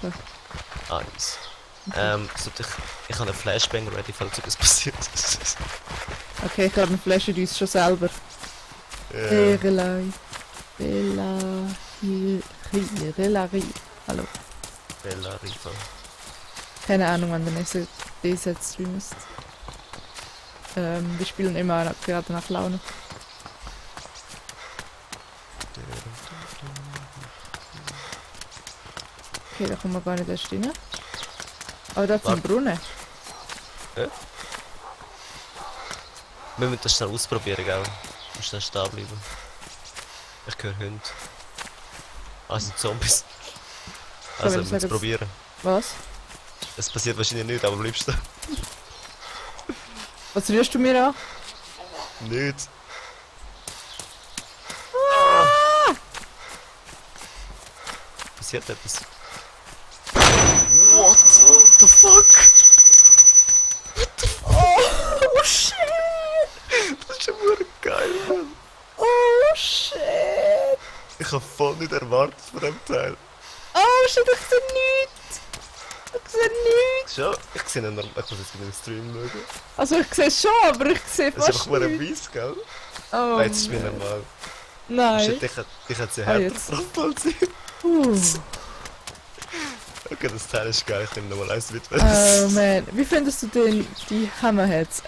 Okay. Eins. Ich habe einen Flashbang ready, falls etwas passiert. Okay, ich glaube, wir flashen uns schon selber. Relai. Relai. Hallo. Bella Rifa. Keine Ahnung, wann der nächste D-Set Stream ist. Wir spielen immer gerade nach Laune. Okay, da kommen wir gar nicht erst rein. Aber da ist ein Warte. Brunnen. Ja? Wir müssen das schnell ausprobieren, gell? Du musst dann stehen bleiben. Ich höre Hunde. Ah, es sind Zombies. Also, wir müssen es probieren. Was? Es passiert wahrscheinlich nicht, aber bleibst du. Was rührst du mir an? Nicht. Passiert etwas. What the fuck? Oh shit! Das ist schon wirklich geil, Mann. Oh shit! Ich habe voll nicht erwartet von dem Teil. Oh shit, ich sehe nichts! Ich sehe nichts! Schon? Ich sehe einen Ich muss jetzt in den Stream schauen. Also ich sehe schon, aber ich sehe Das ist fast einfach nur nichts. weiss, gell? Oh, Ah, jetzt ist mir normal. nein. Shit, ich hätte es ja Ah, härter jetzt. getroffen als ich. Okay, das Teil ist geil, ich nehme nochmal eins mit. Oh man, wie findest du die Hammerheads?